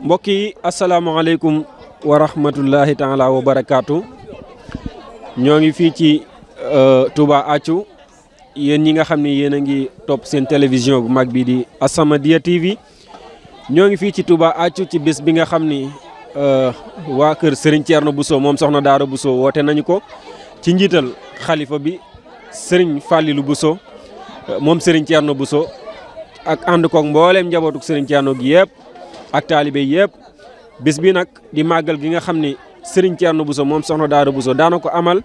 mbokk yi asalaamaaleykum wa rahmatullahi taala wa barakaatu ñoo ngi fii ci Touba Athie yéen ñi nga xam ne yéen a ngi topp seen télévision bu mag bi di As-Samadiyya TV ñoo ngi fii ci Touba Athie ci bés bi nga xam ni waa kër Serigne Thierno Bousso moom soxna Daara Bousso woote nañu ko ci njiital xalifa bi Serigne Fallilou Bousso moom Serigne Thierno Bousso ak ànd koog mbooleem njabootuk Serigne Thierno gi yëpp ak taalibe yëpp bés bi nag di màggal gi nga xam ni Serigne Thierno Bousso moom soxna Daara Bousso daana ko amal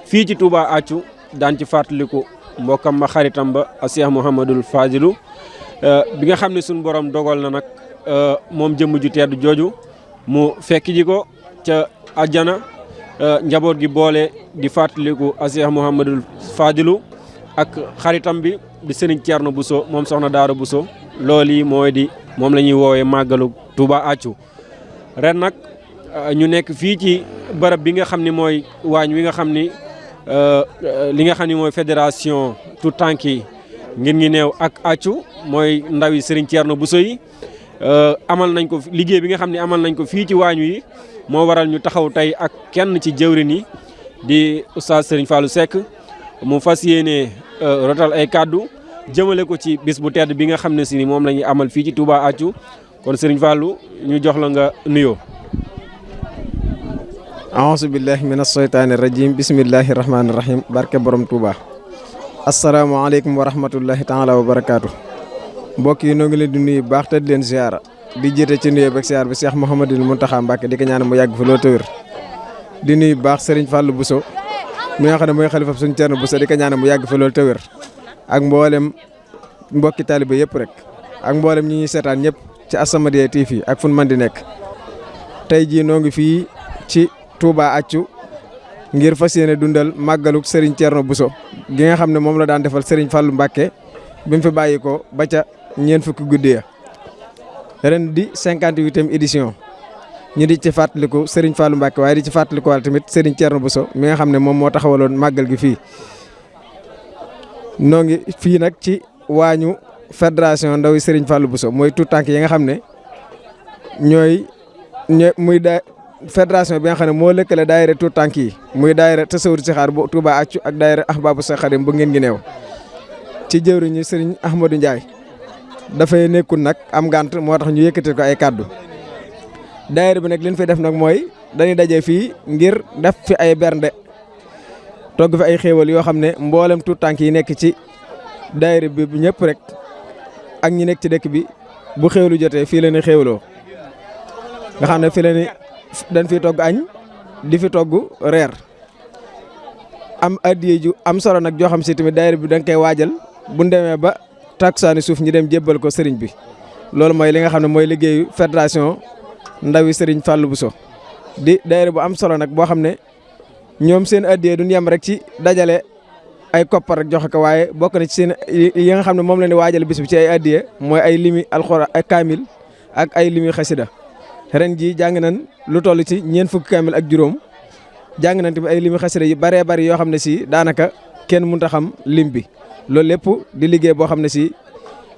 fii ci Touba Athie daan ci fàttaliku mbokkam ma xaritam ba Cheikh Mouhamadul Fadilou bi nga xam ne suñu borom dogal na nag moom jëmm ju tedd jooju mu fekk ji ko ca àjjana njaboot gi boole di fàttaliku Cheikh Mouhamadul Fadilou ak xaritam bi di Serigne Thierno Bousso moom soxna Daara Bousso loolu yi mooy di moom la ñuy woowee màggalu Touba Athie ren nag ñu nekk fii ci barab bi nga xam ni mooy waañ wi nga xam ni li nga xam ni mooy fédération tout tànk yi ngir ngi neew ak Athie mooy ndawi Serigne Thierno Bousso yi amal nañ ko liggéey bi nga xam ne amal nañ ko fii ci waañ wi moo waral ñu taxaw tey ak kenn ci jëwrin yi di oustaz Serigne Fallou Seck mu fas yéene rotal ay kàddu jëmale ko ci bis bu tedd bi nga xam ne si ni moom la ñuy amal fii ci Touba Athie kon Serigne Fallou ñu jox la nga nuyoo. aousu billahi min asheytaani rajim bismillahi rahmaani rahim barke borom Touba. asalaamaaleykum wa rahmatullahi taala wa barakaatu. mbokk yi noo ngi leen di nuyu baax te di leen ziara di jiite ci nuyoo beeg ziar bi Cheikh Mouhamadul Mountakha Mbacké di ko ñaan mu yàgg fa loolu te wér di nuyu baax Serigne Fallou Bousso mi nga xam ne mooy xalifa suñu Thierno Bousso di ko ñaan mu yàgg fa loolu te wér ak mboolem mbokki taalibe yëpp rek ak mboolem ñi ñuy seetaan ñëpp ci As-Samadiyya TV ak fu mën di nekk. tey jii noo ngi fii ci Touba Athie ngir fas yéene dundal màggaluk Serigne Thierno Bousso gi nga xam ne moom la daan defal Serigne Fallou Mbacké bi mu fi bàyyi ko ba ca ñeent fukki guddi ya ren di 58e édition ñu di ci fàttaliku Serigne Fallou Mbacké waaye di ci fàttaliku wàll tamit Serigne Thierno Bousso mi nga xam ne moom moo taxawaloon màggal gi fii. noo ngi fii nag ci waañu fédération ndawi Serigne Fallou Bousso mooy tout tànk yi nga xam ne muy fédération bi nga xam ne moo lëkkale daayira tout tànk yi muy daayira Tasawur Sixaar bu Touba Athie ak daayira Ahbabou Sakhadim bu ngeen gi neew ci jëwriñu Serigne Ahmadou Ndiaye dafay nekkul nag am gànt moo tax ñu yëkkati ko ay kàddu daayira bi nag li ñu fay def nag mooy dañuy daje fii ngir def fi ay bernde togg fi ay xéewal yoo xam ne mboolem tout tànk yi nekk ci daayira bi ñëpp rek ak ñi nekk ci dëkk bi bu xéewlu jotee fii la ñuy xéewloo nga xam ne fii la ñuy dañ fiy togg añ di fi togg reer am addiye ju am solo nag joo xam si tamit daayira bi da nga koy waajal bu ñu demee ba takkusaani suuf ñi dem jébbal ko sëriñ bi loolu mooy li nga xam ne mooy liggéeyu fédération ndawi Serigne Fallou Bousso di daayira bu am solo nag boo xam ne ñoom seen addiye duñ yem rek ci dajale ay koppar rek joxe ko waaye bokk na ci seen yi nga xam ne moom la ñu waajal bis bi ci ay addiye mooy ay limi alxuraan ay kaamil ak ay limi xasida ren jii jàng nañ lu toll ci ñeent fukki kaamil ak juróom jàng nañ tamit ay limi xasida yu bëree bëri yoo xam ne si daanaka kenn mënut a xam lim bi loolu lépp di liggéey boo xam ne si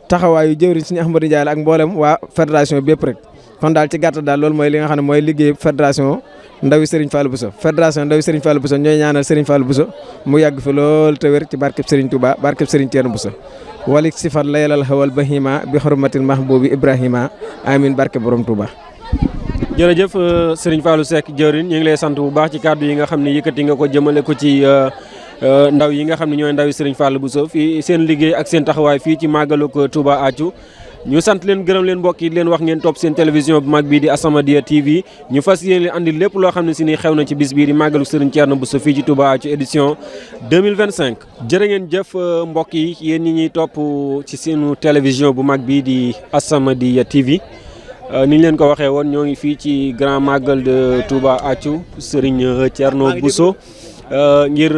taxawaayu jëwriñ Serigne Ahmadou Ndiaye la ak mboolem waa fédération bépp rek kon daal ci gàttal daal loolu mooy li nga xam ne mooy liggéey fédération ndawi Serigne Fallou Bousso fédération ndawi Serigne Fallou Bousso ñooy ñaanal Serigne Fallou Bousso mu yàgg fi lool te wér ci barkeb Serigne Touba barkeb Serigne Thierno Bousso walik sifat laylal hawal bahima bi xurmatil mahbubi Ibrahima amin barke borom Touba. jërëjëf Serigne Fallou Seck jëwriñ ñu ngi lay sant bu baax ci kàddu yi nga xam ne yëkkati nga ko jëmale ko ci ndaw yi nga xam ne ñooy ndawi Serigne Fallou Bousso fii seen liggéey ak seen taxawaay fii ci màggalu ko Touba Athie ñu sant leen gërëm leen mbokk yi leen wax ngeen topp seen télévision bu mag bii di As-Samadiyya TV ñu fas yéene leen andi lépp loo xam ne si ni xew na ci bis bii di màggalu Serigne Thierno Bousso fii ci Touba Athie édition 2025. jërë ngeen jëf mbokk yi yéen ñi ñuy topp ci seenu télévision bu mag bii di As-Samadiyya TV ni ñu leen ko waxee woon ñoo ngi fii ci grand magal de Touba Athie Serigne Thierno Bousso ngir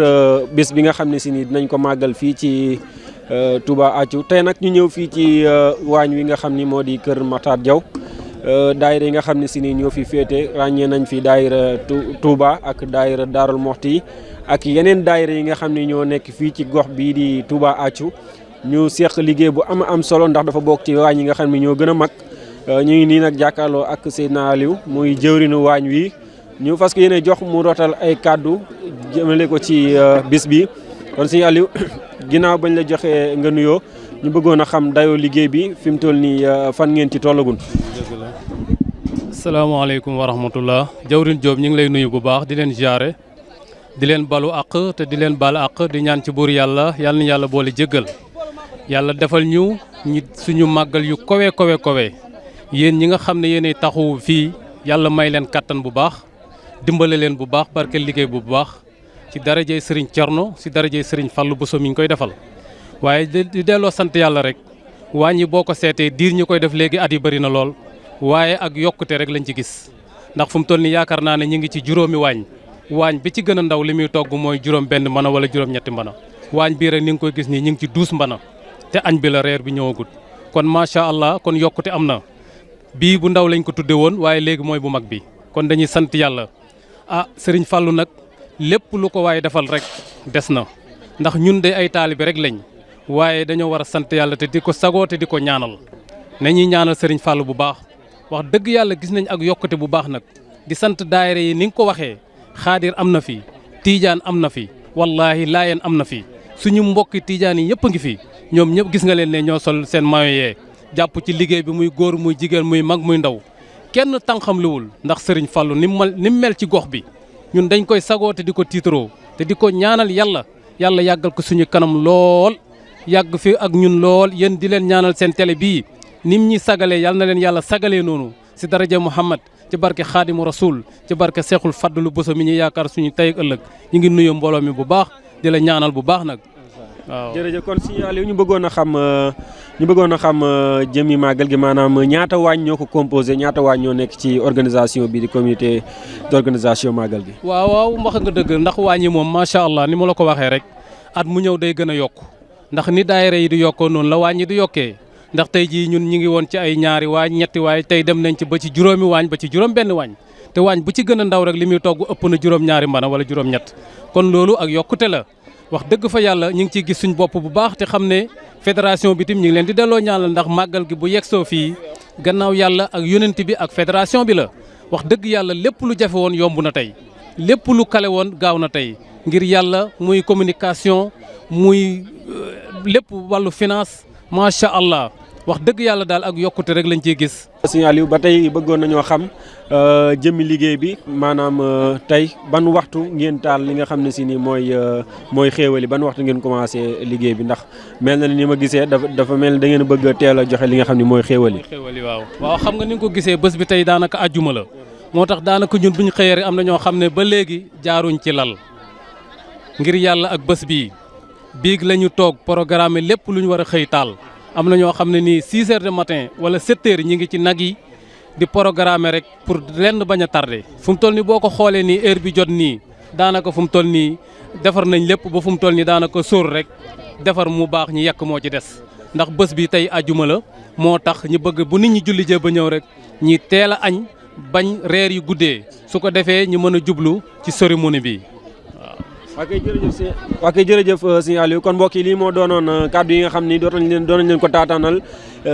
bés bi nga xam ne si ni dinañ ko màggal fii ci Touba Athie tey nag ñu ñëw fii ci waañ wi nga xam ni moo di kër Matar Diaw daayira yi nga xam ne si ni ñoo fi féete ràññee nañ fi daayira Touba ak daayira Darou Mokhti ak yeneen daayira yi nga xam ne ñoo nekk fii ci gox bii di Touba Athie ñu seq liggéey bu am solo ndax dafa bokk ci waañ yi nga xam ne ñoo gën a mag ñu ngi nii nag jàkkaarloo ak Seydina Aliou muy jëwrinu waañ wi ñu fas yéene jox mu rotal ay kàddu jëmale ko ci bis bi kon sëñ Aliou ginnaaw bañ la joxee nga nuyoo ñu bëggoon a xam dayoo liggéey bi fi mu toll nii fan ngeen ci tollagun. asalaamaaleykum wa rahmatullah jawrin Diop ñu ngi lay nuyu bu baax di leen ziare di leen balu àq te di leen bal àq di ñaan ci buur yàlla yàlla na yàlla boole jéggal yàlla defal ñu suñu màggal yu kowe yéen ñi nga xam ne yéenay taxu fii yàlla may leen kattan bu baax dimbale leen bu baax barke liggéey bu baax ci darajey Serigne Thierno ci darajey Serigne Fallou Bousso mi ñu koy defal waaye di delloo sant yàlla rek wàññi boo ko seetee diir ñi koy def léegi at yi bëri na lool waaye ak yokkute rek lañ ci gis ndax fu mu toll nii yaakaar naa ne ñu ngi ci juróomi waañ bi ci gën a ndaw li muy togg mooy juróom benn mbana wala juróom ñetti mbana waañ bii rek ni nga koy gis nii ñu ngi ci 12 mbana te añ bi la reer bi ñëwagut kon macha allah kon yokkute am na bii bu ndaw lañ ko tudde woon waaye léegi mooy bu mag bi kon dañuy sant yàlla Serigne Fallou nag lépp lu ko waaye defal rek des na ndax ñun de ay taalibe rek lañ waaye dañoo war a sant yàlla te di ko sagoo te di ko ñaanal nañuy ñaanal Serigne Fallou bu baax wax dëgg yàlla gis nañ ak yokkute bu baax nag di sant daayira yi ni nga ko waxee xaadir am na fi tiijaan am na fi wallaahi laayeen am na fi suñu mbokki tiijaan yi yëpp a ngi fi ñoom ñëpp gis nga leen ne ñoo sol seen maillot yee jàpp ci liggéey bi muy góor muy jigéen muy mag muy ndaw kenn tànqamluwul ndax Serigne Fallou ni mu mel ci gox bi ñun dañ koy sagoo te di ko tiitaroo te di ko ñaanal yàlla yàggal ko suñu kanam lool yàgg fi ak ñun lool yéen di leen ñaanal seen télé bii nim ñi sagalee yàlla na leen yàlla sagalee noonu si daraja Muhammad ci barke Xaadimu Rasul ci barke Seexul Fadlu Bousso mi ñu yaakaar suñu tey ak ëllëg ñu ngi nuyu mbooloo mi bu baax di la ñaanal bu baax nag waaw. jërëjëf kon si Aliou ñu bëggoon a xam jëmmi màggal gi maanaam ñaata waañ ñoo ko composé ñaata waañ ñoo nekk ci organisation bi di comité d'organisation màggal gi. waaw wax nga dëgg ndax waañ yi moom macha allah ni ma la ko waxee rek at mu ñëw day gën a yokk ndax ni daayira yi di yokkoo noonu la waañ yi di yokkee ndax tey jii ñun ñi ngi woon ci ay ñaari waañ ñetti waañ tey dem nañ ci ba ci juróomi waañ ba ci juróom benn waañ te waañ bu ci gën a ndaw rek li muy togg ëpp na juróom ñaari mbana wala juróom ñett kon loolu ak yokkute la wax dëgg fa yàlla ñu ngi ciy gis suñ bopp bu baax te xam ne fédération bi tim ñu ngi leen di delloo ñaanal ndax màggal gi bu yegsoo fii gannaaw yàlla ak yonent bi ak fédération bi la wax dëgg yàlla lépp lu jafe woon yomb na tey lépp lu kale woon gaaw na tey ngir yàlla muy communication muy lépp wàllu finance macha allah wax dëgg yàlla daal ak yokkute rek lañ ciy gis. sëñ Aliou ba tey bëggoon nañoo xam jëmmi liggéey bi maanaam tey ban waxtu ngeen taal li nga xam ne si ni mooy xéewali ban waxtu ngeen commencé liggéey bi ndax mel na ni ma gisee dafa mel ni da ngeen bëgg a teel a joxe li nga xam ne mooy xéewali. waaw xam nga ni nga ko gisee bés bi tey daanaka àjjuma la moo tax daanaka ñun bu ñu xëyee rek am na ñoo xam ne ba léegi jaaruñ ci lal ngir yàlla ak bés bii biig la ñu toog programme lépp lu ñu war a xëy taal. am na ñoo xam ne nii 6 heures de matin wala 7 heures ñi ngi ci nag yi di programmer rek pour lenn bañ a tardé fu mu toll nii boo ko xoolee nii heure bi jot nii daanaka fu mu toll nii defar nañ lépp ba fu mu toll nii daanaka sóor rek defar mu baax ñi yekk moo ci des ndax bés bi tey àjjuma la moo tax ñu bëgg bu nit ñi julli jee ba ñëw rek ñi teel a añ bañ reer yu guddee su ko defee ñu mën a jublu ci cérémonie bi. waa kay jërëjëf sëñ Aliou kon mbokk yi lii moo doonoon kàddu yi nga xam ni doon nañ leen ko taataanal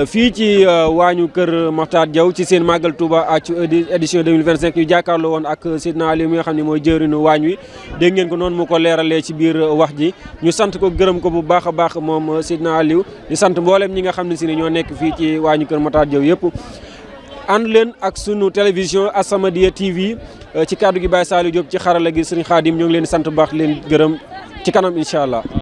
fii ci waañu kër Makhtar Diaw ci seen màggal Touba Actu édition 2025 yu jàkkaarloo woon ak Seydina Aliou mi nga xam ne mooy jëriñu waañ wi dégg ngeen ko noonu mu ko leeralee ci biir wax ji ñu sant ko gërëm ko bu baax a baax moom Seydina Aliou di sant mboolem ñi nga xam ne si ni ñoo nekk fii ci waañu kër Makhtar Diaw yëpp ànd leen ak sunu télévision As-Samadiyya TV ci kàddu gi Baye Saliou Diop ci xarala gi Serigne Khadim ñoo ngi leen di sant bu baax leen gërëm ci kanam incha allah.